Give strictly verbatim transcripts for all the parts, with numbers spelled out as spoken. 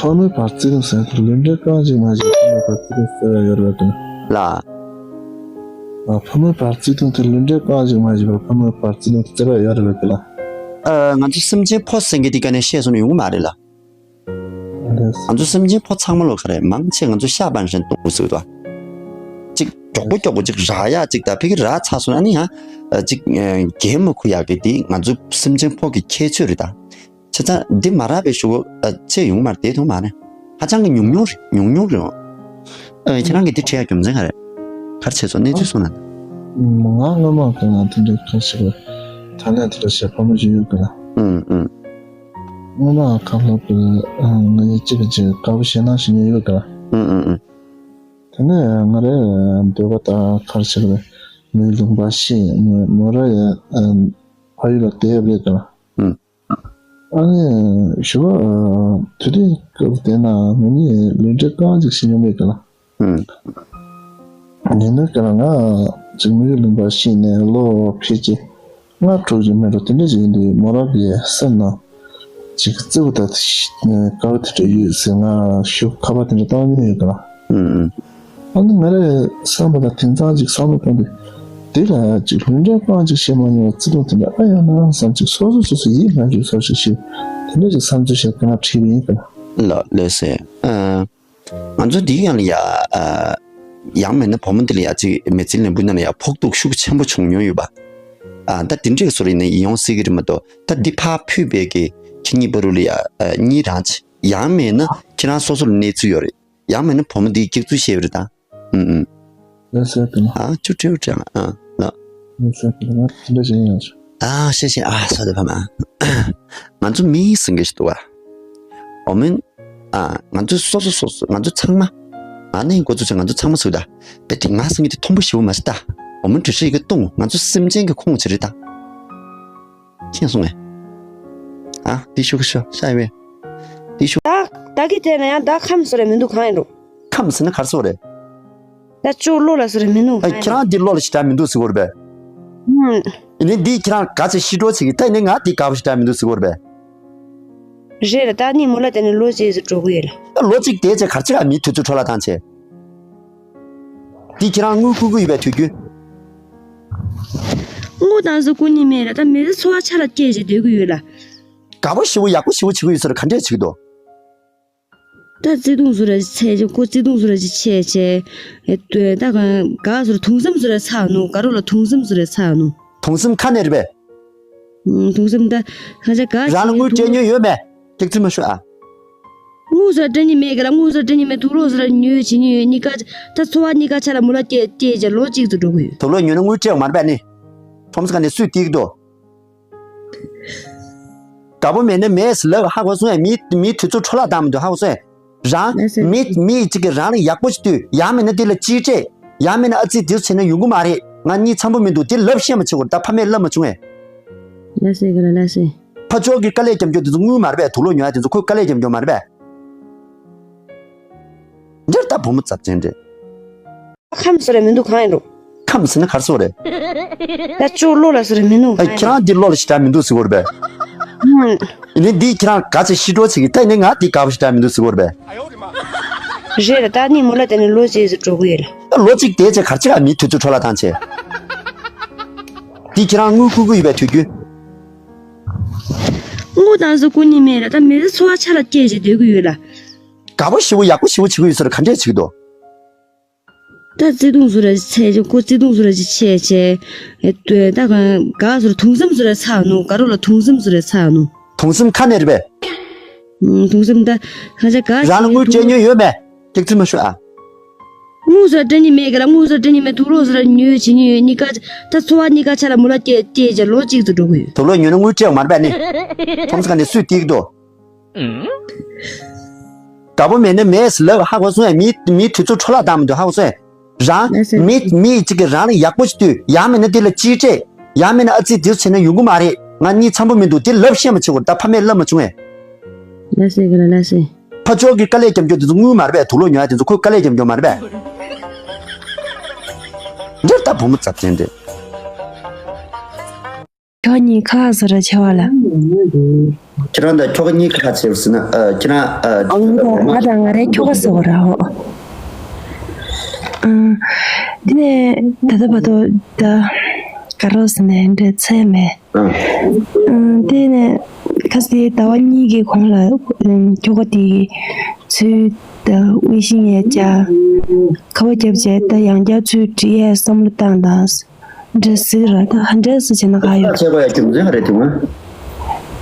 ཕ་མའི་བར་བརྩེ་དུང་ཟེར་དུས་ལུས་འབྲེལ་རྐང་གཅིག་མ་ཞིག་ཕ་མའི་བར་བརྩེ་དུང་ཟེར་བ་ཡོད་རེད་པ། ལ། ཨ། ཕ་མའི་བར་བརྩེ་དུང་དེ་ལུས་འབྲེལ་རྐང་གཅིག་མ་ཞིག་པ་ཕ་མའི་བར་བརྩེ་དུང་ཟེར་བ་ཡོད་རེད་པ་ལ། ཨ། ང་ཚོ་སེམས་ཅན་ཕོ་ཟེར་མཁན་དེ་ག་ནས་བཤད་སོང་ཡོང་གི་མ་རེད་ལ། ང་ཚོ་སེམས་ཅན་ཕོ་ཚང་མ་ལོ་ག་རེ་མང་ཆེ་ང་ཚོ་ཤ་པན་ཧྲན་གཏོང་དགོས་ཟེར་གི་འདུག་ཅིག་མགྱོགས་པོ་མགྱོགས་པོ་ཅིག་རག་ཡག་ཅིག་ད་ཕ་གི་རག་ཚར་སོང་ན་ནི་ཡང་ཅིག་འགན་མ་འཁུར་ཡག་གི་དེ་ང་ཚོ་སེམས་ཅན་ཕོ་གི་ཁྱད་ཆོས་རེད་ད། བྱས་ཙང་འདི་མ་རག་པའི་ཞུ་གོ་ཨ་ཅེ་ཡོང་མར་བསྡད་ཐུབ་མ་རེད། ཧ་ཅང་གི་ཉུང་ཉུང་རེད། ཉུང་ཉུང་རེད། ཨ། ཁྱེད་རང་གིས་འདི་བྲིས་ཡ་རྒྱུ་མཚན་ག་རེད། ག་རེ་བྱས་སོང་གནས་ཚུལ་གསུངས་ན། ང་སྔོན་མ་གང་ལ་དེ་འདྲའི་ཁ་ཤས་ད་ལན་དེ་འདྲ་བྱས་ཕ་མ་ཞིག་ཡོད་གི་ལ། ཨུམ་ཨུམ། སྔོན་མ་ཁ་ལྷག་པའི་ང་གཉིས་གཅིག་གིས་གཅིག་དགའ་པོ་ཞེད་སྣང་ཞིག་ཡོད་གི་ལ། ཨུམ་ཨུམ་ཨུམ། དེ་ནས་ང་རའི་འདོད་པ་ལྟར་ག་རེ་བྱས་རེད། མོའི་ལུང་པ་ཤེས། མོ་མོ་ར་ཡ་ཕ་ཡུལ་ལ་བསྡད་ཡོད་གི་ལ། ཨུམ། ཨ་ནི་ཞུ་བ། དེ་རིང་སྐབས་དེ་ན་ང་གཉིས་ལུས་འབྲེལ་རྐང་གཅིག་བྱེད་མྱོང་མེད་གི་ལ། ཨུམ། ཡིན་ན་ག་ལ་ང་གཅིག་མི་ཡུལ་ལུང་པ་ཤེས་ནས་ལོ་ཕལ་ཆེར་ལྔ་དྲུག་ཅིག་མེད་འགྲོ་དེ་འདྲ་ཅིག་ཡིན་དུས་མོ་རང་གི་སེམས་ནང་ཅིག་གཙོ་བོ་ད་དཀའ་བ་དེ་འདྲ་ཡོད་ཟེར་ང་ཞུ་ཁ་པར་དེ་འདྲ་བཏང་མྱོང་ཡོད་གི་ལ། ཨུམ་ཨུམ། ཨ་ནི་ང་རའི་བསམ་པ་དང་དེང་སང་ཅིག་བསམ་བློ་གཏོང་དུས་དེ་ལ་ཅིག་ལུས་འབྲེལ་རྐང་གཅིག་བྱེད་མ་མྱོང་བརྩེ་དུང་དེ་འདྲ་ཨ་ཡོད་ན་བསམ། ཅིག་སོ་སོ་སོ་སོ་ཡིད་ལ་འཇུག་ས་ཞིག་ཞིག་དེ་འདྲ་ཅིག་བསམ་ཚུལ་ཞིག་གང་ལ་དྲིས་པ་ཡིན་གི་ལ། ལགས་ལགས་སེ། ཨ། ང་ཚོ་འདིའི་ཡང་ལ་ཡ། ཨ། ཡང་མིན་ན་བུ་མོ་འདི་ལ་ཡ་ཅིག་མི་ཚེ་ལས་འབུལ་ནང་ལ་ཡ་ཕོག་ཐུག་ཤུགས་ཆེན་པོ་བྱུང་མྱོང་ཡོད་པ། ཨ། ད་དེ་འདྲའི་བཟོ་རིགས་ནི་ཡིན་ཡོང་སྲིད་གི་རེད་མ་གཏོགས་ད་འདི་ཕར་ཕུད་པའི་གི་ཁྱེད་གཉིས་བར་དུ་ལ་ཡ། ཨ། གཉིས་རང་ཅིག་ཡང་མིན་ན་ཁྱེད་རང་སོ་སོ་ལ་གནས་ཚུལ་ཡོད་རེད། ཡང་མིན་ན་བུ་མོ་འདིའི་སྐྱག་རྫུན་བཤད་པ་རེད་ད། ཨུམ་ཨུམ། ལགས་སོ་དེ་ལ། ཨ་ཅུ་ཀྲེའུ་ཀྲེའུ་ཨ་ལ། ལགས་སོ་དེ་ལ་ང་དེ་འདྲ་བྱེད་ཡང་ཆོག་ཨ་ཤེས་ཤེས་ཨ་སོ་དེ་ཕ་མ། ང་ཚོ་མི་སེང་གེ་ཞིག་འདུག་བ། འོ་མིན། ཨ་ང་ཚོ་སོ་སོ་སོ་སོ་ང་ཚོ་ཚང་མ། ཨ་ནི་འགོ་ཚུགས་ཚེ་ང་ཚོ་ཚང་མ་ཟུག་ད། དེ་དེ་ང་སེང་གེ་དེ་མཐོན་པོ་ཞེ་པོ་མ་ཟིག་ད། འོ་མིན་དྲི་ཤེས་ཀྱི་གཏོང་ང་ཚོ་སེམས་ཅན་གྱི་ཁོངས་ཆེ་རེད་ད། མཁྱེན་སོང་ངས། ཨ་དེ་ཤོག་ཤོག་ཤ་ཡི་བས། དེ་ཤོག་ད་ད་གི་དེ་ན་ཡང་ད་ཁམས་སུ་རེ་མི་འདུག་གང་ཡིན་འགྲོ། ཁམས་ཟེར་ན་གར་སོ་རེད། ད་ཅོག་བློ་ལ་སོ་རེ་མི་འདུག་ཨ་གང་ཁྱེད་རང་འདི་བློ་ལ་ཞེ་དྲག་མི་འདུག་ཟེར་གོ་རེད་པས། ཧུམ། ཡིན་ནའི་འདི་ཁྱེད་རང་ག་ཚེ་ཤི་འགྲོ་ཆེ་གི་ད་ཡིན་ནའི་ང་འདི་དགའ་པོ་ཞེ་དྲག་མི་འདུག་ཟེར་གོ་རེད་པས། རེད་རེད། ད་ནི་མོ་ལ་དེ་ནི་ལོ་གཅིག་ཙམ་འགྲོ་གི་ཡོད་ལ། ད་ལོ་གཅིག་དེའི་ཚེ་གར་ཅིག་ཨ་མིའི་དུས་ཚོད་འཕྲོ་བརླག་བཏང་ཆེ། འདི་ཁྱེད་རང་དངུལ་བསྐུར་གི་ཡོད་པའི་དུས་རྒྱུན། དངུལ་བཏང་ས་བསྐུར་ནི་མེད་ར། ད་མི་ཚེ་འཚོ་བ་ཆ་ལ་སྐྱེལ་བྱས་སྡོད་ཀྱི་ཡོད་ལ། དགའ་པོ་ཞེ་པོ་ཡག་པོ་ཞེ་པོ་བྱེད་ཀྱི་ཡོད་ས་ར་ག་འདྲས་བྱེད་ཀྱི་འདུག་ད་བརྩེ་དུང་བཟོ་ར་ཅིག་ཆེ་ཅིག་ཁོ་བརྩེ་དུང་བཟོ་ར་ཅིག་ཆེ་ཆེ། ཨེ་ད་གང་ག་བཟོ་ར་དུང་སེམས་བཟོ་ར་ཚ་ནུ། དགའ་རོགས་ལ་དུང་སེམས་བཟོ་ར་ཚ་ནུ། དུང་སེམས་ཁ་ནས་རེད་པས། ཨུམ། དུང་སེམས་ད་ཧ་ཅང་ག་རང་ལ་དངུལ་སྤྲད་མྱོང་ཡོད་མེད། སྐྱག་རྫུན་མ་ཤོད་ཨ། དངུལ་ཟ་སྤྲད་ནི་མེད་གི་ལ། དངུལ་ཟ་སྤྲད་ནི་མེད། དུག་ལོག་ཟ་ཉོས་བྱེད་ནི་ཡོད། གཉིས་ཀ་ད་འཚོ་བ་གཉིས་ཀ་ཆ་ལ་མོ་ལ་སྐྱེ་སྐྱེ་བྱ་ལོ་གཅིག་ཏུ་འགྲོ་གི་ཡོད། དུག་ལོག་ཉོས་ན་དངུལ་སྤྲད་མ་རེད་པས་ནི། ཁྲོམ་ས་ཁ་ནས་སུས་སྟེར་གི་འདུག་དགའ་པོ་མེད་ན་མེད་ཟེར་ལབ་ཧ་གོ་སོང་ཡ། མི་མི་དུས་ཚོད་འཕྲོ་བརླག་བཏང་མི་འདུག་ཧ་གོ་སོང་ཡ། རང་ལགས་སེ། མི་མི་གཅིག་གིས་རང་ལ་ཡག་པོ་ཞིག་ལྟོས། ཡང་མིན་ན་དེ་ལ་གཅེས་སྤྲས། ཡང་མིན་ན་ཨ་ཙི་དེ་བྱས་ན་ཡོང་གི་མ་རེད། ང་གཉིས་འཆམ་པོ་མི་འདུག་དེ་ལབ་ཤེས་མ་བྱེད་དགོས་རེད། ད་ཕ་མས་ལབ་མ་བྱུང་ངས། ལགས་སེ་ག་ལ་ལགས་སེ། ཕ་ཕྱོགས་ཀྱི་དཀའ་ལས་རྒྱབ་སྐྱོར་དེ་ཚོ་དངུལ་མ་རེད་པས། དུག་ལོག་ཉོ་ཡ་དེ་ཚོ་ཁོས་དཀའ་ལས་རྒྱབ་སྐྱོར་མ་རེད་པས། འདིར་ད་བུ་མོ་ཚབས་ཆེན་རེད། ཁམས་སུ་རེ་མི་འདུག་གང་ཡིན་འགྲོ། ཁམས་ཟེར་ན་གར་སོ་རེད། ད་ཅོག་བློ་ལ་སོ་རེ་མི་འདུག་ཨ་ཁྱེད་རང་འདི་བློ་ལ་ཞེ་དྲག་མི་འདུག་ཟེར་གོ་རེད་པས། ཡིན་ནའི་འདི་ཁྱེད་རང་ག་ཚེ་ཤི་འགྲོ་ཆེ་གི་ད་ཡིན་ནའི་ང་འདི་དགའ་པོ་ཞེ་དྲག་མི་འདུག་ཟེར་གོ་རེད་པས། རེད་ལ། ད་ནི་མོ་ལ་དེ་ནི་ལོ་གཅིག་ཙམ་འགྲོ་གི་ཡོད་ལ། ད་ལོ་གཅིག་དེའི་ཚེ་གར་ཅིག་ཨ་མིའི་དུས་ཚོད་འཕྲོ་བརླག་བཏང་ཆེ། འདི་ཁྱེད་རང་དངུལ་བསྐུར་གི་ཡོད་པའི་དུས་རྒྱུན། དངུལ་བཏང་ས་བསྐུར་ནི་མེད་ལ། ད་མི་ཚེ་འཚོ་བ་ཆ་ལ་སྐྱེལ་བྱས་སྡོད་ཀྱི་ཡོད་ལ། དགའ་པོ་ཞེ་པོ་ཡག་པོ་ཞེ་པོ་བྱེད་ཀྱི་ཡོད་ས་ར་ག་འདྲས་བྱེད་ཀྱི་འདུག་ད་བརྩེ་དུང་བཟོ་ར་ཆེ་ཆེ་ཁོ་བརྩེ་དུང་བཟོ་ར་ཅིག་ཆེ་ཆེ། ཨེ་ད་གང་ག་བཟོ་ར་དུང་སེམས་བཟོ་ར་ཚ་ནུ། དགའ་རོགས་ལ་དུང་སེམས་བཟོ་ར་ཚ་ནུ། དུང་སེམས་ཁ་ནས་རེད་པས། ཨུམ། དུང་སེམས་ད་ཧ་ཅང་ག་རང་ལ་དངུལ་སྤྲད་མྱོང་ཡོད་མེད། སྐྱག་རྫུན་མ་ཤོད་ཨ། དངུལ་བཟོ་ར་སྤྲད་ནི་མེད་གི་ལ། དངུལ་བཟོ་ར་སྤྲད་ནི་མེད། དུག་ལོག་བཟོ་ར་ཉོས་བྱེད་ནི་ཡོད། གཉིས་ཀ་ད་འཚོ་བ་གཉིས་ཀ་ཆ་ལ་མོ་ལ་སྐྱེ་སྐྱེ་བྱ་ལོ་གཅིག་ཏུ་འགྲོ་གི་ཡོད། དུག་ལོག་ཉོས་ན་དངུལ་སྤྲད་མ་རེད་པས་ནི། ཁྲོམ་ས་ཁ་ནས་སུས་སྟེར་གི་འདུག་དགའ་པོ་མེད་ན་མེད་ཟེར་ལབ་ཧ་གོ་སོང་ཡ། མི་མི་དུས་ཚོད་འཕྲོ་བརླག་བཏང་མི་འདུག་ཧ་གོ་སོང་ཡ། རང་ལགས་སེ། མི་མི་གཅིག་གིས་རང་ལ་ཡག་པོ་ཞིག་ལྟོས། ཡང་མིན་ན་དེ་ལ་གཅེས་སྤྲས། ཡང་མིན་ན་ཨ་ཙི་དེ་བྱས་ན་ཡོང་གི་མ་རེད། ང་གཉིས་འཆམ་པོ་མི་འདུག་དེ་ལབ་ཤེས་མ་བྱེད་དགོས་རེད། ད་ཕ་མས་ལབ་མ་བྱུང་ངས། ལགས་སེ་ག་ལ་ལགས་སེ། ཕ་ཕྱོགས་ཀྱི་དཀའ་ལས་རྒྱབ་སྐྱོར་དེ་ཚོ་དངུལ་མ་རེད་པས། དུག་ལོག་ཉོ་ཡ་དེ་ཚོ་ཁོས་དཀའ་ལས་རྒྱབ་སྐྱོར་མ་རེད་པས། འདིར་ད་བུ་མོ་ཚབས་ཆེན་རེད། ཁྱོད་གཉིས་ཁ་ཟེར་ར་ཆེ་བ་ལ། ཁྱེད་རང་དང་ཁྱོ་ག་གཉིས་ཁ་ཁ་བྱེད་པར་ཟེར་ན། ཨ། ཁྱེད་རང་། ཨ། ཨ། ང་དང་ང་དང་ང་རའི་ཁྱོ་ག་ཟེར་བ་ར། ཨོ། ཨ། དེ་ནས་ད་ལྟ་བར་དུ་ད་ག་རོ་ཟེར་ནས་འདྲ་ཚད་མེད། ཨ། ཨ། དེ་ནས་ཁ་སང་ཟླ་བ་གཉིས་ཀྱི་གོང་ལ། ཨ། ཁྱོ་ག་དེ་གི་ཚུལ་ད་དབྱེ་ཞིབ་ཡས་བྱ། ཁ་པར་བརྒྱབ་བྱས་ད་ཡང་བསྐྱར་ཚུལ་འདྲི་ཡས་བསམ་བློ་བཏང་དང་། འདྲ་ཟིག་ར། ད་ཧ་འདྲ་ཟིག་བྱས་ན་ག་ཡོད། ཁ་ཆེ་བ་ཡ་རྒྱུ་མཚན་ག་རེ་དེ་མ།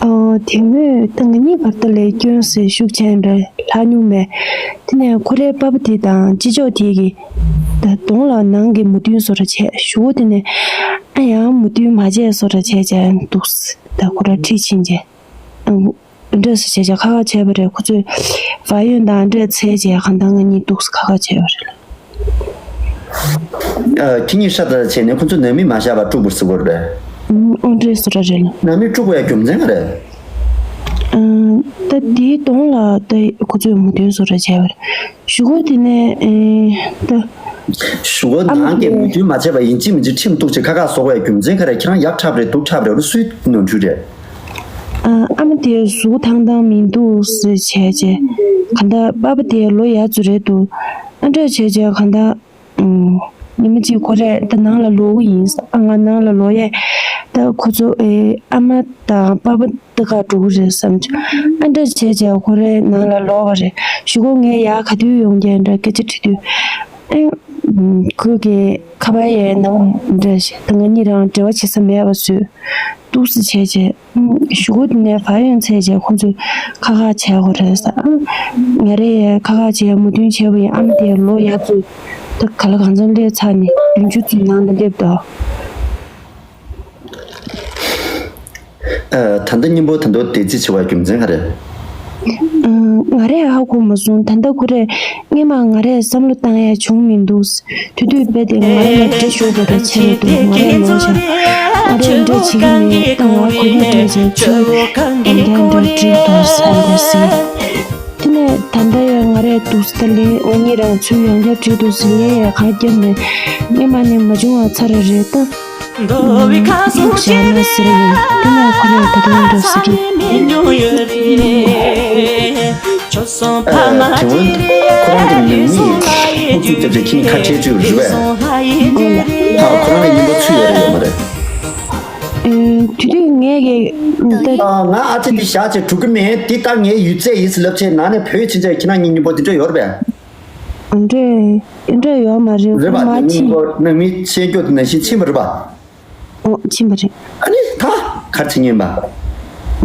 ཨོ། དེ་སྔོན་ད་ང་གཉིས་བར་ད་ལས་སྐྱོན་ཟེར་ཤུགས་ཆེན་འདྲ་ལྷག་མྱོང་མེད། དེ་ནས་ཁོ་རའི་པ་ཕ་དེ་དང་ཅི་ལྕོགས་དེ་གི་ད་གདོང་ལ་ནང་གི་མོས་མཐུན་བཟོ་འདྲ་བྱས། གཞུག་གུ་དེ་ནས་ཨ་ཡང་མོས་མཐུན་མ་བྱས་བཟོ་འདྲ་བྱས་བྱས་འདུག་ཟེར། ད་ཁོ་ར་ཁྲིད་ཕྱིན་བྱས། ཨ། འདྲ་ཟེར་བྱས་བྱས་ཁ་ཁ་བྱས་པ་རེད། ཁོ་ཚོས་བ་ཡོན་དང་འདྲ་ཚད་བྱས་གང་ལྟར་ང་གཉིས་འདུག་ཁ་ཁ་བྱས་པ་རེད། ཨ། ཁྱེད་གཉིས་ཧྲ་ད་བྱས་ནས་ཁོ་ཚོས་ནང་མི་མ་བཞག་པར་དཀྲུགས་པར་ཟེར་བ་རེད། ཨང་། འདྲ་ཟེར་ར་རེད། ནང་མི་དཀྲུགས་པ་ཡ་རྒྱུ་མཚན་ག་རེད། ཨ། ད་དེའི་གདོང་ལ་ད་ཁོ་ཚོས་མོས་མཐུན་བཟོ་འདྲ་བྱས་པ་རེད། གཞུག་གུ་དེ་ནས་ཨེ་ད། གཞུག་གུ་ཨ་མ་ནང་གི་དེ་མོས་མཐུན་མ་བྱས་པ་ཡིན་གཅིག་མིན་གཅིག་ཁྲིམས་གཏུགས་བྱས་ཁ་ཁ་བཟོ་བའི་རྒྱུ་མཚན་ག་རེ། ཁྱེད་རང་ཡག་འཁྲབ་རེད་སྡུག་འཁྲབ་རེད། འོ་ན་སུའི་ནོར་འཁྲུལ་རེད། ཨ། ཨ་མ་དེ་གཟུགས་ཐང་ཐང་མི་འདུག་ཟེར་བྱས་བྱས། ག་འདྲ་པ་ཕ་དེ་ལོ་ཡག་ཙམ་རེད་འདུག་ཨ། འདྲ་བྱས་བྱས་ག་འདྲ། ཨུམ། ཉི་མ་གཅིག་ཁོ་རེ་ད་ནང་ལ་ལོག་གི་ཡིན། ཨ། ང་ནང་ལ་ལོག་ཡས། ད་ཁོ་ཚོ་ཨེ་ཨ་མ་དང་པ་ཕ་ད་ག་འགྲོ་གི་རེད་བསམ་བྱུང་། ཨ། འདྲ་བྱས་བྱས་ཁོ་རེ་ནང་ལ་ལོག་པ་རེད། གཞུག་གུ་ངས་ཡར་ག་དུས་ཡོང་རྒྱུ་འདྲ་སྐད་ཆ་དྲིས་དུས། ཨེ། ཁོས་ཀྱི་ཁ་པར་ཡས་ནང་འདྲ་ཞིག་ད་ང་གཉིས་རང་འབྲེལ་བ་བྱེད་ས་མེད་པ་བཟོས། འདུག་སེ་བྱས་བྱས། གཞུག་གུ་དེ་ནས་བ་ཡོན་ཚད་བྱས་ཁོ་ཚོས་ཁ་ཁ་བྱས་ཁོ་རེད་ཟེར། ཨ། ང་རེ་ཡས་ཁ་ཁ་བྱས་མོས་མཐུན་བྱས་པ་ཡིན། ཨ་མ་དེ་ལོ་ཡག་ཙམ་ད་ག་ལ་གང་འཚམ་སླེབས་ཚར་ནས་བདུན་ཅུ་ཙམ་ནང་ལ་སླེབས་འདུག་ཨ། ད་ལྟ་སྙིང་པོ་ད་དུང་བདེ་སྐྱིད་ཆེ་བ་རྒྱུ་མཚན་ག་རེ། ཨ། ང་རས་ཧ་གོ་མ་སོང་། ད་ལྟ་ཁོ་རས་སྔས་མ་ང་རས་བསམ་བློ་བཏང་ཡ་བྱུང་མི་འདུག་དུས་དུས་རྦད་དེ་ང་ར་ལ་འདྲི་ཤོར་བ་རེ་ཆེ་རེ་འདུག་ང་རས་ནོར་བྱ། ང་རས་འདྲ་བྱེད་ཀྱི་མེད། ད་ང་གོ་ཡ་འདྲ་བྱས་ཚུལ་གང་འདྲ་འདྲ་བྲིས་འདུག་བསམ་གོ་སྲིད། དེ་ནས་ད་ལྟ་ཡང་ང་རས་འདུག་སེ་ད་ལན་ང་གཉིས་རང་ཚུལ་ཡང་བསྐྱར་བྲིས་འདུག་ཟེར་ཡས་ཡ་ག་རྒྱབ་ནས་སྔས་མ་ནས་མ་བྱུང་བ་ཚར་རེད་ད། བཞག་ན་ཟེར་ཡིན། དེ་ནས་ཁོ་རས་ད་དུང་འདྲ་ཟེར་གི། ཨ། དེ་སྔོན་ཁོ་རང་གི་ནང་མི་ཡིས་ཨུ་ཚུགས་བརྒྱབ་བྱས་ཁྱེད་ཁ་བྲལ་བཅུག་རེད་པས། ཨ། ཁོ་རང་ལ་སྙིང་པོ་ཚུད་ཡོད་རེད་ཡོད་མ་རེད། ཨེ། དེ་དུས་ངས་ཀྱི་ད། ཨ། ང་ཨ་ཅེ་འདི་བཞག་བྱས་འགྲོ་གི་མེད། འདི་ད་ངའི་ཡོད་ཚད་ཡིན་ཟེར་ལབ་བྱས་ནང་ནས་བུད་ཕྱིན་བྱས་ཁྱེད་རང་གཉིས་སྙིང་པོ་འདི་འདྲ་ཡོད་རེད་པས། འདྲ་འདྲ་ཡོད་མ་རེད། རེད་པ། མ་ནང་མི་ཕྱིན། ནང་མི་བཤད་རྒྱུ་དེ་ནང་བཞིན་ཕྱིན་པ་རེད་པ། ཨོ། ཕྱིན་པ་རེད། ཨ་ནི་ད་ག་རེ་བྱེད་ཉན་པ།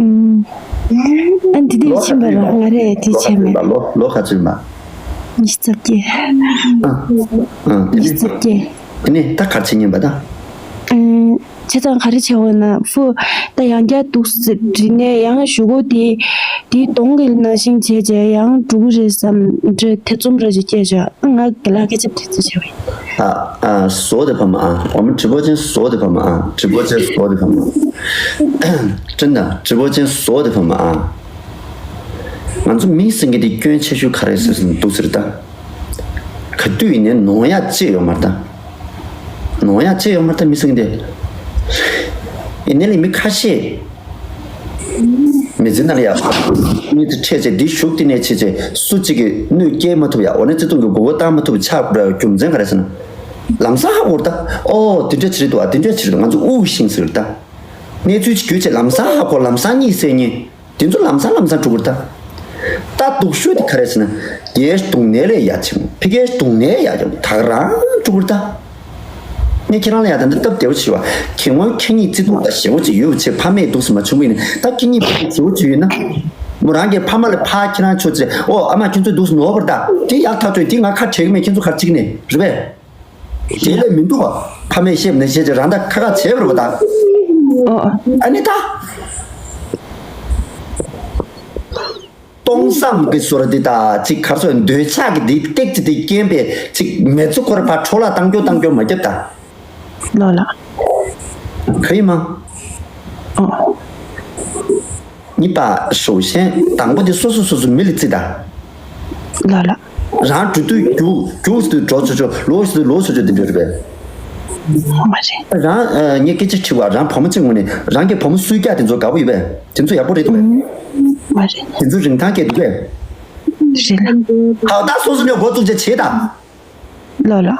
ཨུམ། ཨ། འདི་དུས་ཕྱིན་པ་རེད། ང་རས་དེ་བྱས་མེད། ལོ་ལོ་ག་ཚོད་ཡིན་པ། ཉི་ཤུ་རྩ་བརྒྱད། ཨ། ཨ། དེ་ཉི་ཤུ་རྩ་བརྒྱད། དེ་ནས་ད་ག་རེ་བྱེད་ཉན་པ་ད། ཨུམ། བྱས་ཙང་ག་རེ་བྱས་འོ་ན་ཕུ། ད་ཡང་བསྐྱར་འདུག་སེ་བྲིས་ནས་ཡང་གཞུག་གུ་དེ་དེའི་གདོང་གི་ནང་བཞིན་བྱས་བྱས་ཡང་འགྲོ་གི་རེད་བསམ་འདྲ་ཐེ་ཚོམ་ར་ཅིག་སྐྱེས་བྱས། ཨ། ང་རྒན་ལགས་སྐད་ཆ་དྲི་རྩིས་བྱས་པ་ཡིན། ཨ། ཨ། བཟོ་དེ་ཕ་མ་ཨ།我们直播间所有的朋友们啊，直播间所有的朋友们。 真的，直播间所有的朋友们啊。 ང་ཚོ་མི་ཟེར་མཁན་དེ་སྐྱོན་ཆེ་ཤོས་ག་རེ་ཟེར་ཟེར་ན་འདུག་ཟེར་ད། ག་དུས་ཡིན་ནའི་ནོར་ཡག་ཅི་ཡོད་མ་རེད་ད། ནོར་ཡག་ཅི་ཡོད་མ་རེད་ད་མི་ཟེར་མཁན་དེ། ཡིན་ནའི་ལས་མི་ཁ་ཤས། མི་ཚེ་ནང་ལ་ཡག་མི་ཚེ་འཕྲད་བྱས་འདི་ཞུགས་དེ་ནས་བྱས་བྱས་སུ་གཅིག་གིས་གནོད་སྐྱེལ་མ་ཐུབ་ཡག་འོ་ན་བརྩེ་དུང་གི་མགོ་བོ་བཏང་མ་ཐུབ་ཆགས་དགོས་རྒྱུ་མཚན་ག་རེ་ཟེར་ན། ལམ་སང་ཧ་གོ་རེད་ད། ཨོ་དེ་འདྲ་བྱེད་རེད་འདུག་ཨ། དེ་འདྲ་བྱེད་རེད་འདུག་ང་ཚོ་དབུགས་ཤིང་ཟེར་རེད་ད། གནས་ཚུལ་ཅིག་གྱུར་བྱས་ལམ་སང་ཧ་གོ། ལམ་སང་གཉིད་སད་མཁན། དེ་ཚོ་ལམ་སང་ལམ་སང་འགྲོ་གི་རེད་ད། ད་སྡུག་ཤོས་དེ་ག་རེ་ཟེར་ན། རྒྱའི་སྡུག་བསྔལ་ལས་ཡ་ཆེན་པོ། ཕ་གིའི་སྡུག་བསྔལ་ཡ་ཆེན་པོ་ད་ག་རང་འགྲོ་གི་རེད་ད། ངས་ཁྱེད་རང་ལ་ཡ་ད་འདི་སྟབས་བདེ་བོ་བྱས་པ། ཁྱེད་ངོ་ཁྱེད་གཉིས་བརྩེ་དུང་དང་ཞེ་བོ་ཅིག་ཡོད་པ་བྱས་ཕ་མས་འདུག་སེ་མ་བྱུང་གི་ཡིན་ན། ད་ཁྱེད་གཉིས་ཕ་མས་བརྩེ་བོ་ཅིག་ཡོད་ན། མོ་རང་གིས་ཕ་མ་ལ་ཕ་ཁྱེད་རང་ཆོས་ཚེ་ཨོ་ཨ་མ་ཁྱེད་ཚོས་འདུག་སེ་ནོར་བ་རེད་ད། དེ་ཡག་ཐག་ཆོད། དེ་ང་ཁ་བྲལ་གི་མེད། ཁྱེད་ཚོ་ག་རེ་བྱེད་ཀྱི་ནས་རེད་པས། དེ་ལས་མི་འདུག་པ། ཕ་མས་བཤད་པ་ནང་བཞིན་བྱས་རང་ད་ཁ་ཁ་བྱས་པ་རེད་པ་ད། ཨོ། ཨ་ནི་ད། སྟོང་བསམ་གྱི་བཟོ་འདྲ་འདི་ད་ཅིག་ག་རེ་ཟེར། འདོད་ཆགས་ཀྱི་འདི་ཏོག་ཙམ་འདི་སྐྱེན་པས་ཅིག་མི་ཚེ་ཁོ་རང་ཕར་འཕྲོ་བརླག་བཏང་རྒྱུ་བཏང་རྒྱུ་མ་རྒྱབ་ད། ལོ་ལགས། ག་ཡིན་མ། ཨོ། གཉིས་པ་ཞུ་ཤེས་དང་པོ་དེ་སོ་སོ་སོ་སོ་མི་ལ་བརྩི་ད། ལ་ལ། རང་འགྲོ་དུས་རྒྱུག་རྒྱུག་སུ་འགྲོ་ཆོག་ཆོག་ལོག་སུ་ལོག་ཆོག་ཆོག་དེ་འདྲ་རེད་པས། མ་རེད། རང་ངས་སྐད་ཆ་དྲི་བ། རང་བུ་མོ་གཅིག་ངོས་ནས་རང་གི་བུ་མོ་སུས་སྐྱག་དེ་ཚོ་དགའ་པོ་ཡོད་པས། དེ་ཚོ་ཡག་པོ་རེད་འདུག་པས། མ་རེད། དེ་ཚོ་རིན་ཐང་སྐྱེ་འདུག་པས། རེད་ལ། ཧའོ་ད་སོ་སོ་ནས་འགོ་བཙུགས་བྱས་བྱེད་དང་། ལོ་ལོ།